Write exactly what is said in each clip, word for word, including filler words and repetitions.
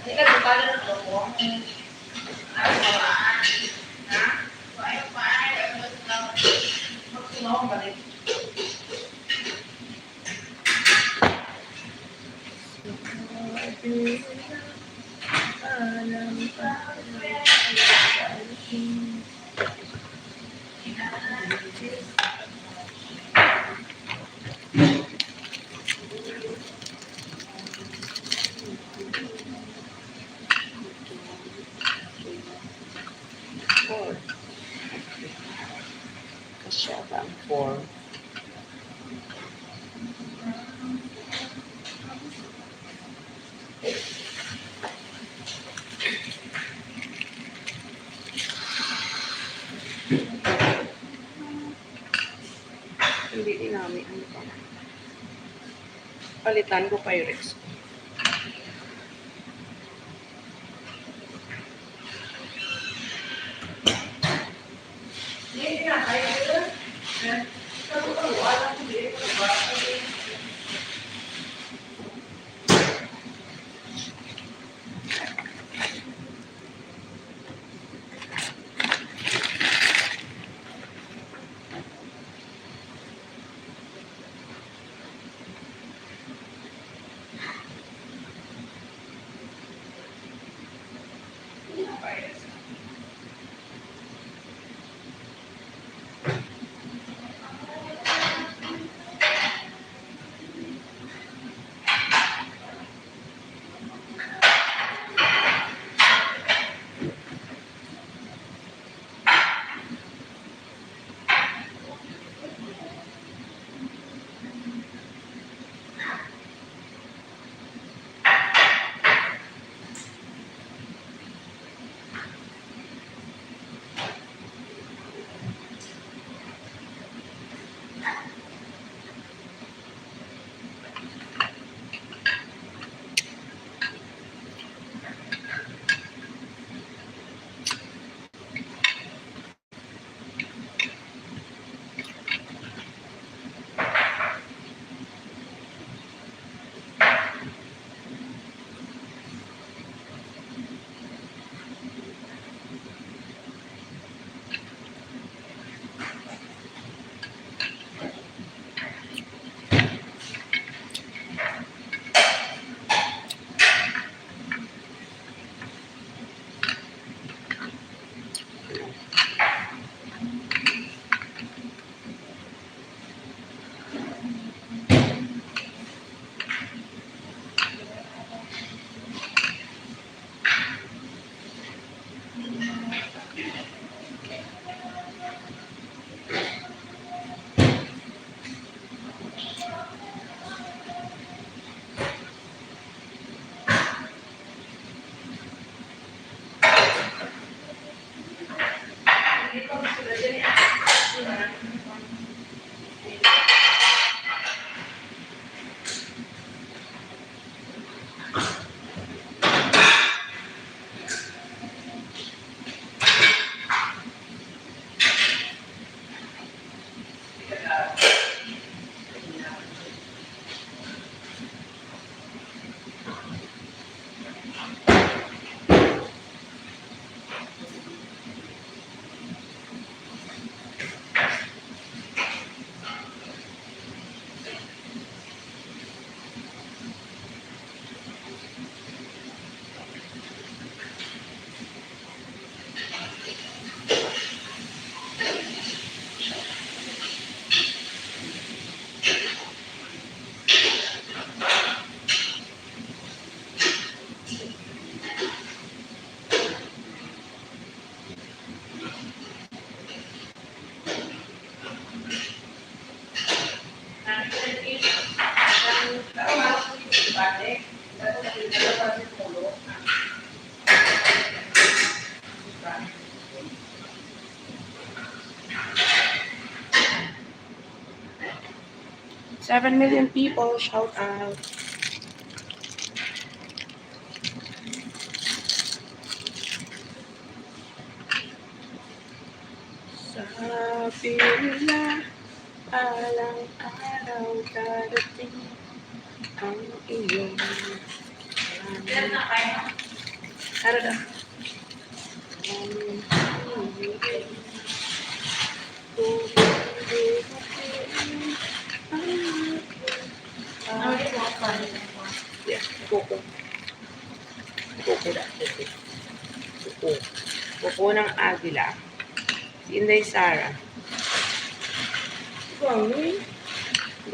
Di ka butang na ako. Ay, wala. Ha? Ay, pa, ay, ay, ay, ay. Magtunaw, balik. Four. Kasya ba ang four? Hindi din namin. Ano pa? Palitan ko Pyrex. Seven million people, shout out. Sabi nila, balang araw darating ang iyong kalangitan. Ano daw? Yeah, kuko. Kuko na. Kuko. Kuko ng agila. Si Inday Sara. Ikaw, eh.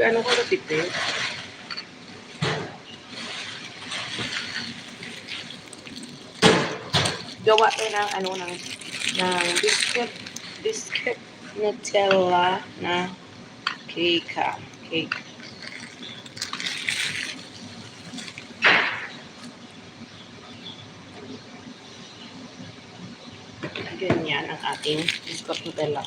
Gaano ka katipid? Gawa tayo ng, ano, ng, ng biscuit, biscuit Nutella na cake, ha? Cake. Ganyan ang ating biscuit Nutella.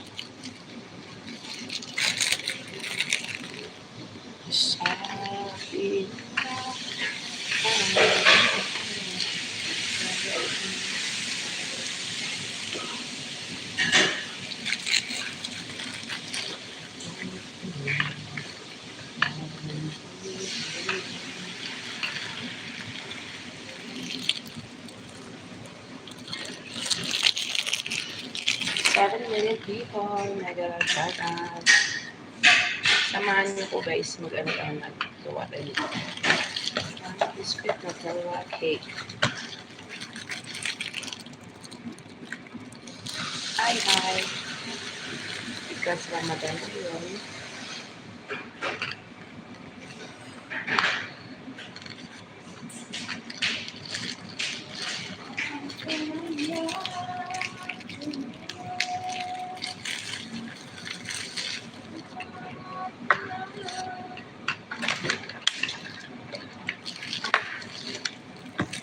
Sabi. Seven million people, mega shout out. Samahan niyo ko, guys, mag-ano, ano, maggawa tayo dito. Biscuit Nutella cake. Hi, hi. Because Ramadan ngayon.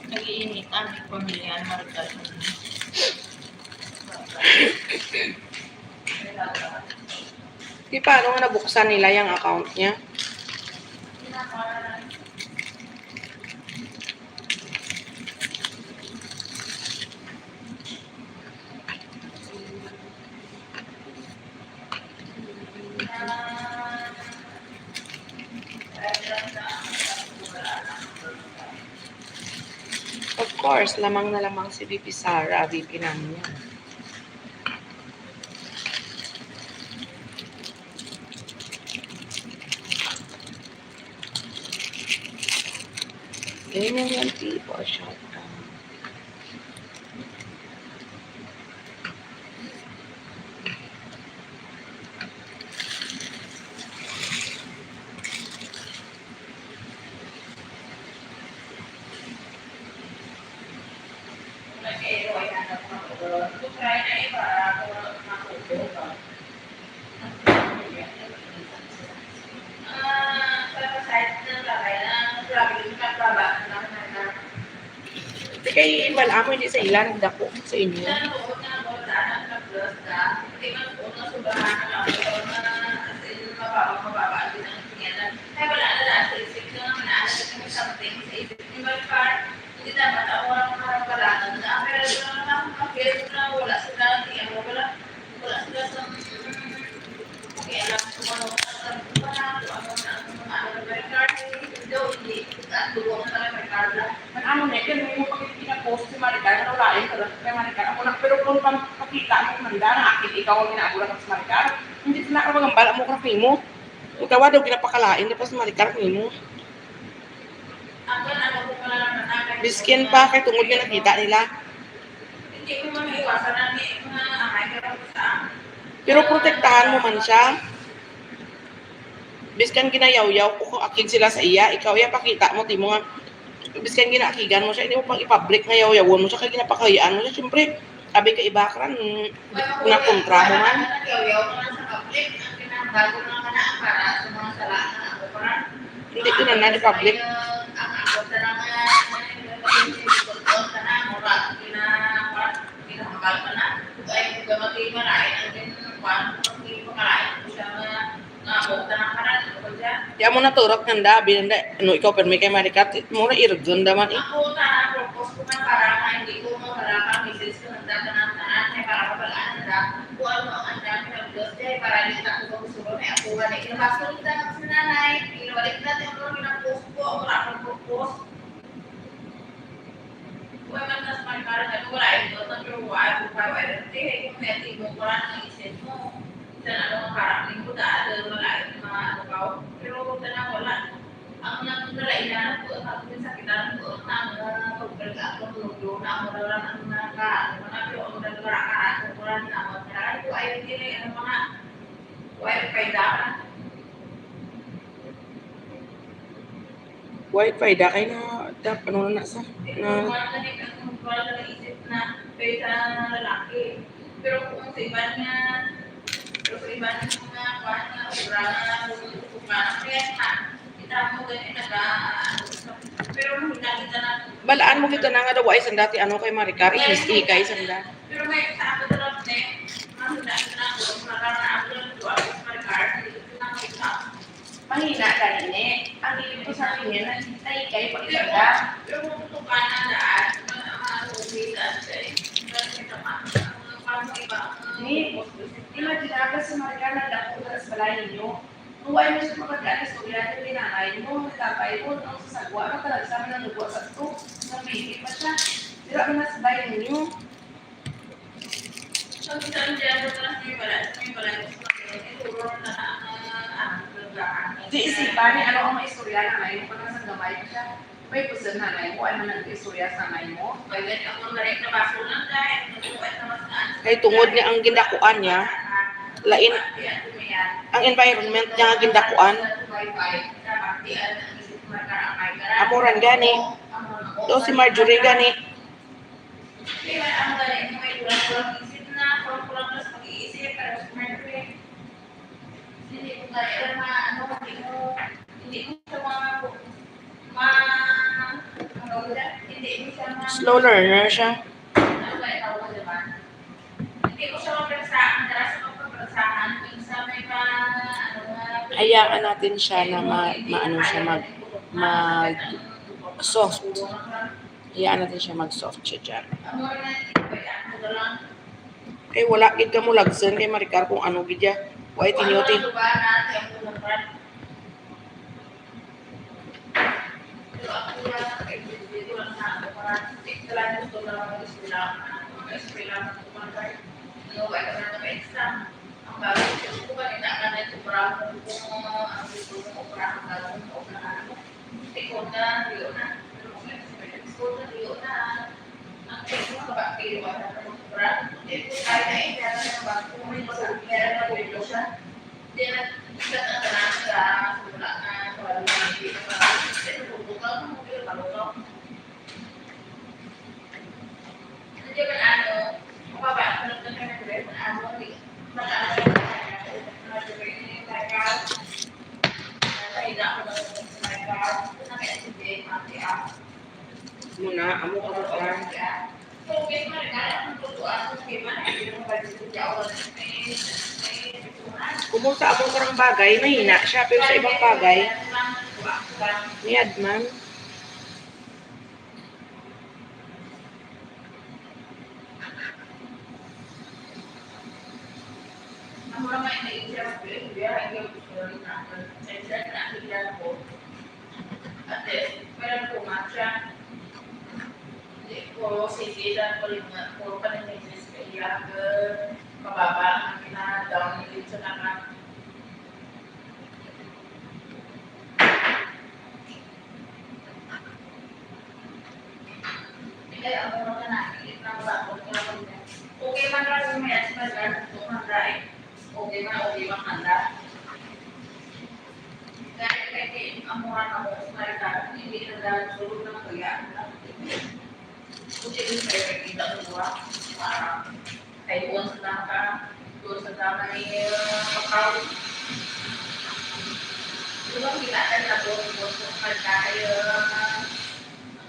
Nag-iinit ang pamilya Marcos. Di, paano nga nabuksan nila yung account niya? Of course, lamang na lamang si V P Sara, V P namin yan. Ganyan yan, people. Shout out. Di kay wala mo, hindi sa ilan, dako sa inyo. Ang amo na yun, yung pag-, pinapost si Maricar, ano, lain ka lang kay Maricar. Ako lang, pero kung pam-, pakita mo, manda na akin, ikaw ang ginaabo lang sa Maricar. Hindi sila ka magambal, amo ka nimo. Ikaw daw ginapakalain, tapos Maricar nimo. Biskin pa, kay tungod nga nakita nila. Pero protektahan mo man siya. Biskan ginayawyaw ko, akig sila sa iya, ikaw iya pakita mo, timo nga, biskan ginaakigan mo siya, hindi mo pang i-public nga yawyawon mo siya, kay ginapakayaan mo siya. Siyempre, abi ka iba ka ran, mm, nakontra mo man. Hindi ko na na i-public. Di amo na turok nga nanda, abi nanda, no, ikaw permi kay Maricar, mura irgon da man, eh. Ako, ta, propose ko nga para nga hindi ko mahalakang message ko nanda, tanan-tanan, kay para mabalaan nanda, kung ano ang andam, pinag-post, kay para hindi na ako magsusuko, may ako, wala, kinabasa ko kita sa nanay, kinabalik natin ang mga pinag-post ko, ang wala akong propose. Kung may mas Para sa ko, wala yung doon, pero wala yung kay wala yung tihig, kung may tingog, wala nang isin mo. Sa ano, parang lingkod, ah, wala yung mga ano ka, pero tanang wala. Ang nagdala ina ko, ang sakitan ko, ang, ah, pagdala ko, tulog na ako, wala nang naka-, ano na, pero ang nagdala ka, ako, wala na, wala na, ay, hindi na yung ano, mga, wala yung kailangan. White fayda kay na, tap, ano na sa, na, pero kung sa iban nga, pero sa iban nga, kuwan nga, obra nga, kuwan, kaya na, kita mo gani naga, pero kung nakita na, balaan mo kita na nga daw, ay, sanda ti ano kay Maricar, is, ikay, sanda. Pero may sa ako talaga, eh, ang nakita na ko, wala na ako lang, kuwan, Maricar, hindi ko na makita. Mahina gani ni. Ang dili ko sa kanya, nakita ikay pa kita. Ni, imagine ka si Maricar, nagdako ka sa balay ninyo. Kung wala mo siya mapagkaan istorya, yung ninanay mo, natatay mo, ang sasagwa, matalagsa man ang lugwa sa to, nabili pa siya. Dira man na sa balay ninyo. Di isipan ni ano ang maistorya na ngayon, kung nasa gamay pa siya. May puson na ngayon mo, ay man nag-istorya sa ngayon mo. Kay tungod niya ang gindakuan niya, lain ang environment niya nga gindakuan. Amo ran gani. Do si Marjorie gani. Di ba, ang galing mo, may kulang-kulang isip na, kulang-kulang na sa pag-iisip, pero sa Mercury, hindi mo kaya ma-, ano, hindi mo, hindi mo siya ma-, ma-, ano ba siya? Hindi mo siya ma- Slow learner siya. Ano ba yung tawag, di ba? Hindi mo siya mapagsa-, ang dala sa pagpagpagsahan, minsan may pa, ano nga, hayaan natin siya na ma-, maano siya, mag, mag soft. Hayaan natin siya mag-soft siya dyan. Kay wala gid ka mo lagson kay Maricar kung ano gid ya. Why tinyuti? Ang bago ko pa rin na ito, para kung ano ang gusto mo, operahan ka, ano. Tikon na, tuyo na. Tikon na, tuyo na. Ang tikon na, baka tuyo na, sobra. Tikon tayo na, eh, kaya na, baka kung may masakit, meron na tuyo siya. Hindi na, hindi ka na, na, na, wala na, wala na, hindi na, wala na, hindi na, wala na, wala na. Hindi man, ano, mababa, ano, ano, ano, ano, ano, muna, amo ka mo ka. Kumusta amo karang bagay, mahina siya, pero sa ibang bagay, niyad man. Ang mga may naiintindihan ko, yung biyahe yung gusto rin natin. Sa isa na ang biyahe ko, at least, meron ko matcha. Hindi ko, sige lang ko rin nga, puro pa rin yung English kaya, mababa ang ina-down yung sa mga Kay ang mga na, ilit na sa akong mga pamilya. Okay man ra kung may asma ka, gusto man ra eh. Okay man, okay man handa. Dahil kay Kim, ang mura na mo, sa Marita, hindi na dahil sulod na kaya. Kung sino sa kay kita mo, ah, para Kay doon sa tama ka, doon sa tama ni, uh, Pakaw. Doon ang ginatan na doon, doon sa pagkain, uh,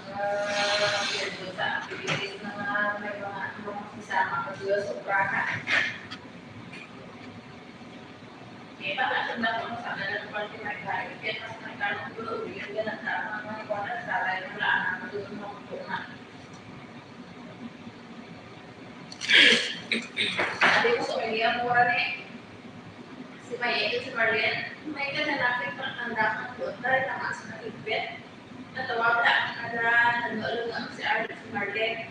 uh, doon sa activities na may mga, ano, mga kasama ko doon sa obrahan. Eh, baka sa mga kung sa mga pagkain, kaya mas nagkaroon doon, yun, yun ang tama, mga iwanan sa akin, wala ang mga doon, mga Sabi ko sa iya, mura na eh. Si Maya, si Marlene, may kadalakan pang tanda kang doon, dahil tama sa kahigpit. Natawag na ang naglalungang si Arlene, si Marlene.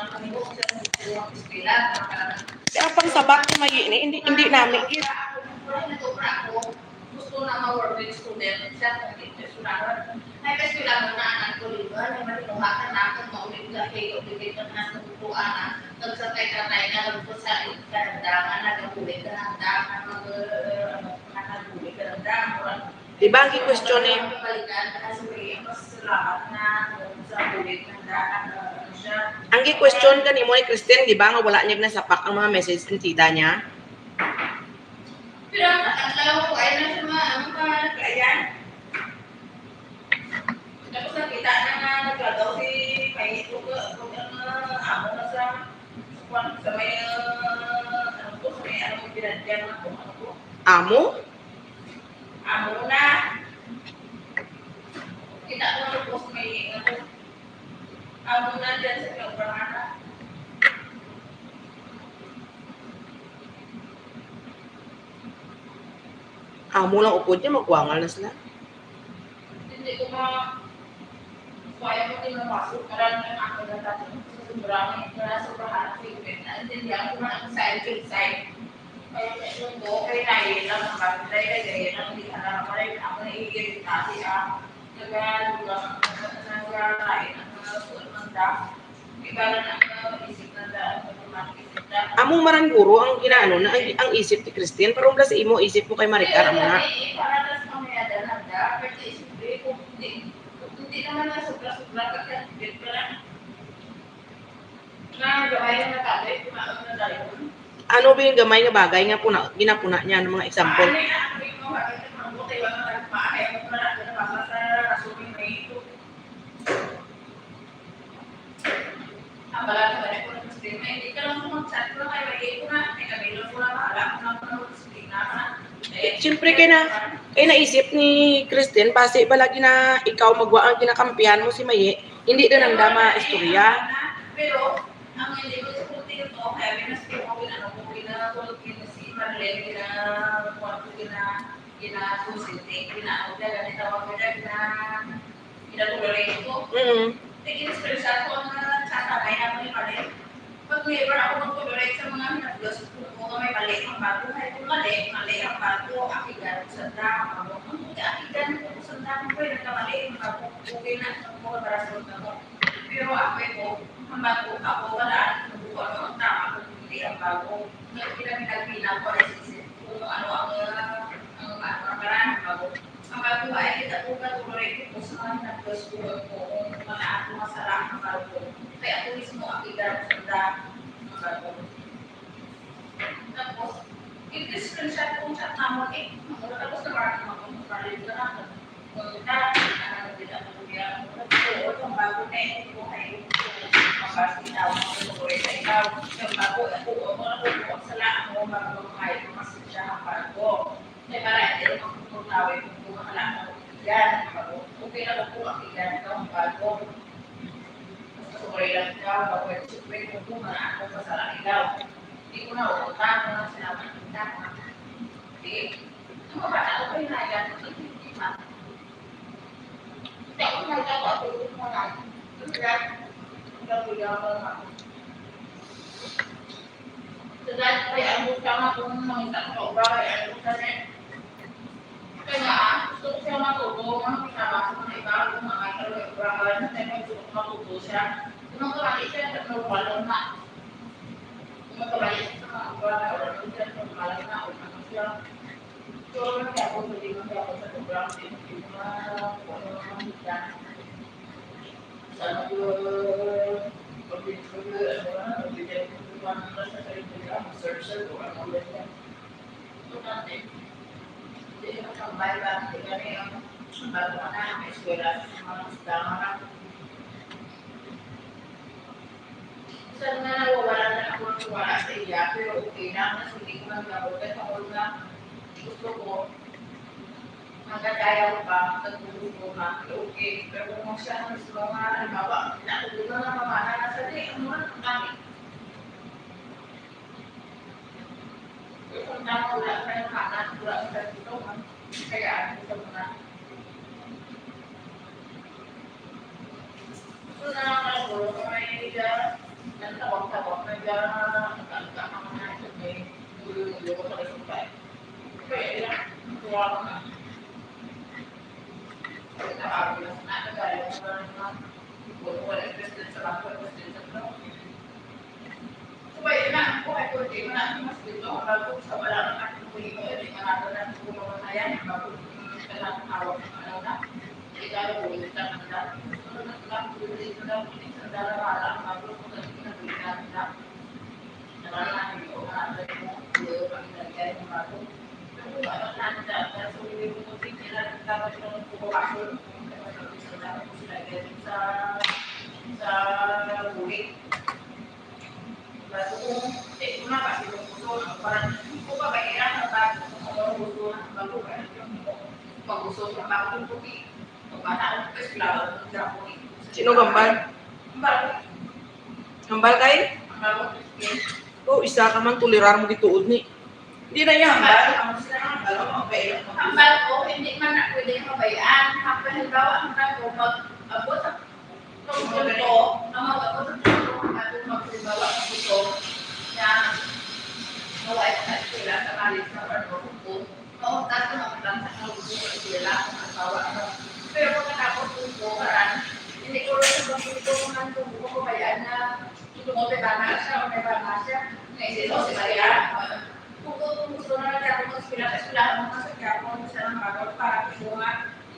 Kaya pang sabak ko may ini, hindi, hindi namin gid. Gusto na ma-working student siya, kung hindi siya sularan. Ay, kasi kailangan na anak ko, di ba? Ay, matinuha ka na, kung maulit na kayo, bigay ka na sa bukuan, ah. Nagsatay-tatay na lang po sa karamdaman, nagabulit ka ng daan, mag-, uh, ano, nagabulit ka ng daan, or ano. Di ba ang gi-question ni, Balikan ka na sa mga, mas salamat na, sa bulit ng daan, ano siya. Ang gi-question ka ni mo ni Christine, di ba, nga wala niya nasapak ang mga message ni tita niya? Pero ang adlaw ko, ay na sa mga, ano pa, kaya. Tapos nakita na nga naglagaw si Mayito ko, ko nga amo na sa, sa kwan, sa may, ah, ano ko, sa may, ano, pinagyan na ko, ano ko. Amo? Amo na. Kita ko na po sa may, ano, amo na dyan sa pinagpangana. Amo lang upod niya, magwangal na sila. Hindi ko ma-, kaya mo din mapasok, karang ang ako na tayo. Sa sobrang, na sobrahan ang treatment. Naintindihan ko man ang side to side. Kaya sa sundo, kay Ryan lang ang bagay, kay Ryan lang, hindi ka na, kay ako na iirit natin, ah. Nagalugang, nagalain ang mga suot ng dam. Iba lang ang mga isip ng daan, automatic isip na. Amo man guro ang ginaano na ang, ang isip ni Christine, pero wala sa imo isip mo kay Maricar, amo na. Kaya, eh, para sa mga daan ng daan, kasi siyempre, kung hindi, kung hindi naman na sobra-sobra, pagka-, pagka-, Nga gamay nga bagay, kumaon na dayon. Ano ba yung gamay nga bagay nga puna, ginapuna niya? Ano mga example? Ano yung anak mo, bakit ang mga butay, wala nang maanay, ang mga nabasa sa rason ni Mayito? Ang balat ko, ano yung problema? Hindi ka lang mag-chat ko, kay Mayito na, may kabilo ko na, bahala ko na, ano, problema na. Eh, siyempre, kay na, kay naisip ni Christine, basi ba lagi na ikaw magwa ang ginakampihan mo si Maye? Hindi na nang dama istorya. Pero, ang hindi ko sa pagtingin ko, kaya may mas ko, ano ko, gina-, gina-, si Marlene, gina-, kuwan ko, gina-, gina-consulting, gina-, ano, gina-, gina-, gina-, gina-, gina-, gina-, Mm. Tig-screenshot ko ang, ah, chat, may ako ni Marlene. Pag never ako mag-tolerate sa mga hinagdos, kung ano may mali ang bago, ay kung mali, mali ang bago, akigan ko sa daan, ang bago. Ang puti, akigan ko sa daan, kung pwede nagkamali ang bago, okay na, ang mga barasol na mo. Pero ako ito, ang bago, ako, wala, ang buko, ano, ang tama, kung hindi ang bago. Nagpinagpinag ko, ay sisip, kung ano ang, ang, ang, ang, ang bago. Ang bago ay kita po, katulad ko sa mga hinagdos ko, kung mga ako masala ang bago. Kaya ako mismo ang igarap sa daan ang bago. Tapos, i-screenshot ko ang chat namon, eh. Tapos na parang ako, parang na ako. Kung ta, ano, nagkita ko niya, oo, ang bago na eh, kung ay, mabasa na ako, kung ay, ikaw, ang bago, ako, ako, ako, ako, sala ako, bago, ay, masensya ang bago. Kay para hindi ako magpapagawin kung kung wala ako iyan, bago. Okay lang ako ang iyan, ikaw ang bago. Mas masukuray lang ikaw, bago ay siyempre kung kung wala ako, masala ikaw. Hindi ko na utang, kung ang sinabi ng utang. Okay? Ang mga bata ko, kaya na yan, hindi pa. Hindi ako nagkakaroon ng mga, kaya, ang gagawin ako. Sa dati kay ang gusto nga kung mangita ko obra, kay ang gusto niya. Kaya nga, gusto ko siya matuto, ang kasama sa mga iba, kung mga iba, may obra ka, na tayo gusto ko matuto siya. Kung magkamali siya, sa normal lang na. Kung magkamali siya sa mga obra, na wala siya, normal lang na, wala siya. So, ano kaya ako, hindi mo kaya ako sa obra, hindi mo kaya ako, ano, Sa mga pag-, pag-, ano, pag-, pag-, search sa mga online. Importante. Hindi ka tambay ba? Hindi ka na yung bago ka na, may eskwela sa mga tama na. Minsan nga nawawala na ako ng tiwala sa iya, pero okay lang, mas hindi ko man gabutan ako na gusto ko. Hanggat kaya ko pa, hanggat gusto ko pa, okay. Pero kung siya mismo nga, halimbawa, pinatulog na ng pamana, nasa di, ano na ang kami? Kung tama, wala ka ng pamana, wala ka dito, ha? Kaya ano sa mga So, na, ano, may, ah, ang tawag-tawag, nag, ah, ang, ang, ang mga ito, may gulo-gulo ko sa sumpay. Kaya, yun, kuha ko na. Nakakabot na, nagaya ko na, wala, president sa bangko, president sa bangko. Subay na ang buhay ko, di man ako mas dito, ang bago sa wala ang aking buhay ko, di man ako na ang buhay ko, kaya ang bago, mm, kailangan hawak ng ano na, di ka rin ulit ang handa. Sunod na sila, ang buhay ko lang, hindi sa dala, wala ang bago, kung hindi na buhay na sila. Wala na ang ito, wala na ito, wala na ang ito, wala na ito. Sino gambal? Gambal kay? O, isa ka man, tolerar mo gituod ni. Hindi na niya hambal. Hambal ko, hindi man na pwede mabayaan. Ang halimbawa, ang hambal ko, mag-abot sa tungkol ko, ang mag-abot sa tungkol ko, ang ating magsimbawa sa gusto niya, mawait sa eskwela, sa kalis, sa pagkakumpon, mauntas na mauntas sa kalubo sa eskwela, sa asawa, ano. Pero pagkatapos, kung ko, karan, hindi ko rin sa pagkakumpon, kung ano, kung ko, kabayaan na, ito mo, may bana siya, o may bana siya, naisip ko, si Maria, kung ko, kung gusto na lang siya, kung gusto na lang siya, kung gusto na lang siya, kung gusto na lang siya,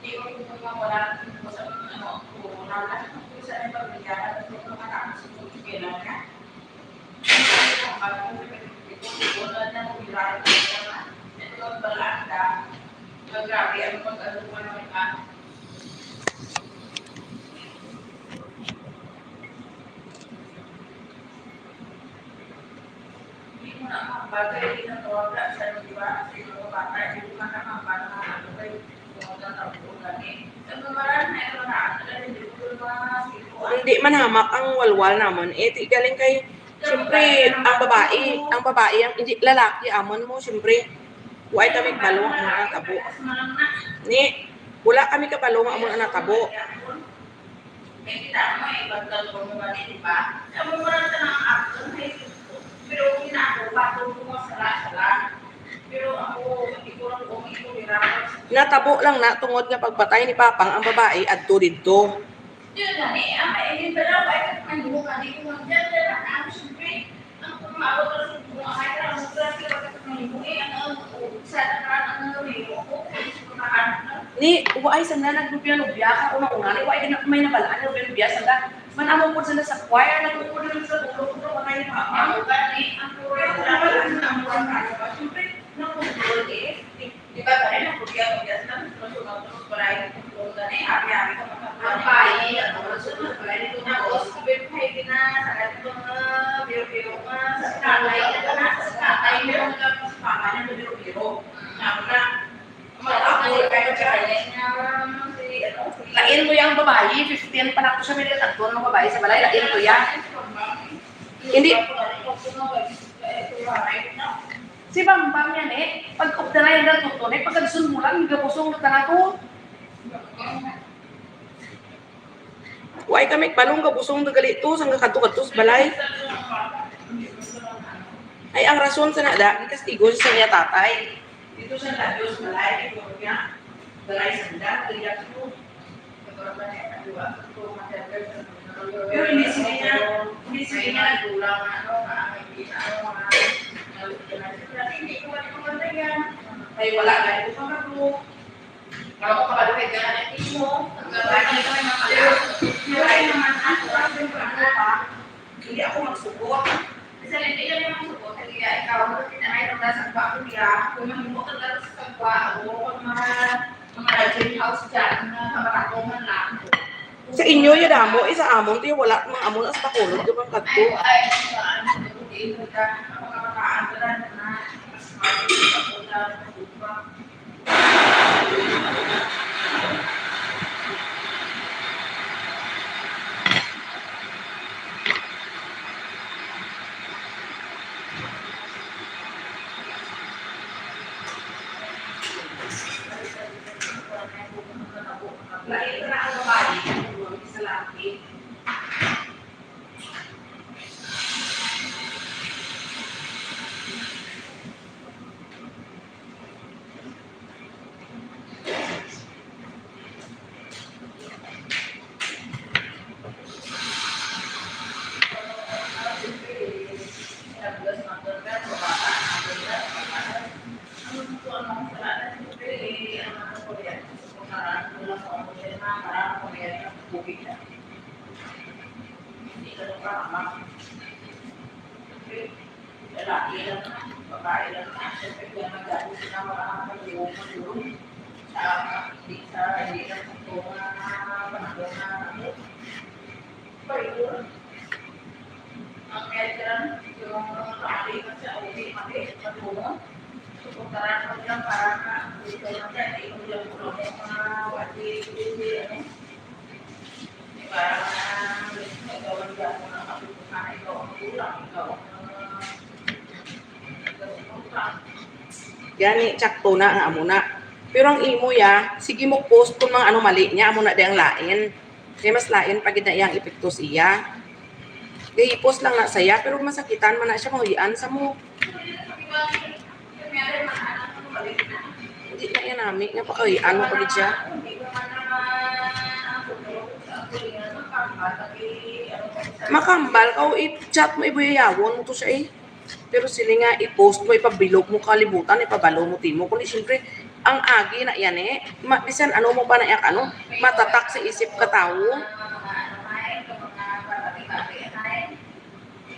hindi ko kung wala ko sa ano, kung wala na sa pagbigayan, at kung makatapos ko yung kailan niya. Ang bago ko sa pagbigayan, kung wala na kung wala na, ito ang balanda. Ang grabe, ang pag-ano ko naman ka. Hindi mo na ang bagay, hindi na tawag na sa, di ba? Sa mga bata, hindi mo na ang bagay na ano, kay mga tao, gani. Sa mga marami na ito na, ano, hindi ko na, hindi ko Kung di man hamak ang walwal namon, eh, di galing kay, siyempre, ang babae, ang babae, ang, hindi, lalaki, amon mo, siyempre, wala kami kabalo nga natabo. Ni, wala kami kabalo nga amon ang natabo. May kita mo, eh, pagdalbo mo ba, di ba? Sa mo, wala ka nang action, may, pero ginako, patulog mo, sala-sala. Pero ako, hindi ko lang kung ito, nirapas. Natabo lang na tungod nga pagpatay ni Papang ang babae adto didto. Yun na, eh, ang, eh, yung dalawa, ay, ang buka, di ko mag-gender, ang, ang, siyempre, ang pumabot na sa buka, ay, ang buka, sila, ang buka, eh, ang, ang, sa, ang, ang, ang, ang, ang, Ni, wa ay sanda naglubya-lubya ka una-una, ni wa ay gina-, may nabalaan nga lubya-lubya sanda. Man-amo pod sanda sa choir, nag-upod lang sa ulo, ulo, mga yung mama. Ang uban, eh, ang puro yung nabalaan na ang mga kanya ba? Siyempre, nakontrol, eh. Di, di ba, kaya naglubya-lubya sanda, mas sunod-sunod pa rin yung kontrol na, eh. Happy-happy ka, maka-, ang bayi, ang mga sunod pa rin ito na, os, sabi ko, "Hey, di na, sa atin itong, ah, biro-biro nga, sa tatay, sa tatay, meron ka, sa papa niya, biro-biro." Nga, wala. Lain to yang babayi, fifteen pa na ko siya, may nagtagpo ng babayi sa balay, lain to ya. Hindi. Si Bambam yan eh, pag upda na yan, tuto na, pag kagsun mo lang, gabusong na to. Way kami balong gabusong na gali to, sang kadto-kadto sa balay. Ay, ang rason sa nada, gikastigo sa iya tatay. Dito sa Dios, malay, ito niya, malay sa nada, kaya ko. Pero hindi sila niya, hindi sila niya. Ay, wala na ito sa Ako kabaluhay ka na imo. Ang gabay na ito ay mga pala. Hindi naman ako, ang ganda pa. Hindi ako magsugot. Kasi hindi yan yung magsugot. Hindi yan ikaw. Hindi na kayo nagdasagwa ko niya. Kung mahimo ka lang sa sagwa, o kung mga, mga rajin house dyan, mga kamaratongan lang. Sa inyo, ya damo, eh, sa amon, tiyo, wala, mga amon, as Bacolod, ka man kadto. Ay, ay, sa ano, hindi ka, kapakabataan ka lang na, mas mahal ka, kapag Lalaki lang na, babae lang na, siyempre, kaya nag-aano sila, mga pag-iwan, pag-iwan. Sa, hindi sa, hindi lang sa mga panahon na, ano, pag-iwan. Ang kaya dyan, yung mga pamilya sa uli, mati, pag-iwan. Suportahan ko lang para ka, dito lang yan, eh, yung lang po, mga wali, ano, Gani, tsakto na nga amo na. Pero ang imo, ya, sige mo post kung mga ano mali niya, amo na di ang lain. Kaya mas lain pa gid na iyang epekto siya. Kaya i-post lang na saya, pero masakitan man na siya, mahuyian sa mo. Hindi na yan nami. Nga pa kay ano pa gid siya? Makambal ka o i-chat mo, ibuyayawon mo to siya eh. Pero sila nga i-post mo, ipabilog mo kalibutan, ipabalo mo timo. Kundi siyempre, ang agi na yan eh. Ma, bisan ano mo pa na yak, ano, matatak sa isip ka tawo.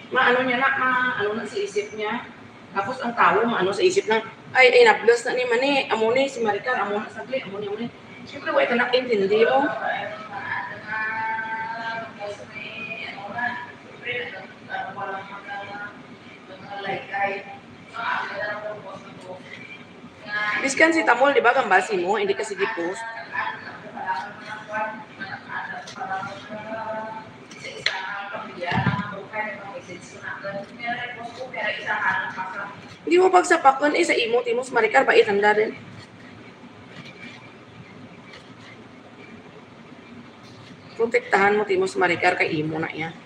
Maano niya na, ma, ano na sa isip niya. Tapos ang tawo, maano sa isip na, ay, ay, nablas na ni Mani, amo ni, si Maricar, amo na sagli, amo ni, amo ni. Siyempre, wala ka nakaintindi mo. Biskan si Tamol, di ba, kambal si mo, hindi ka sige post. Di mo pagsapakon, eh, sa imo, timos Maricar, bait ang darin. Protektahan mo, timos Maricar, kay imo na yan.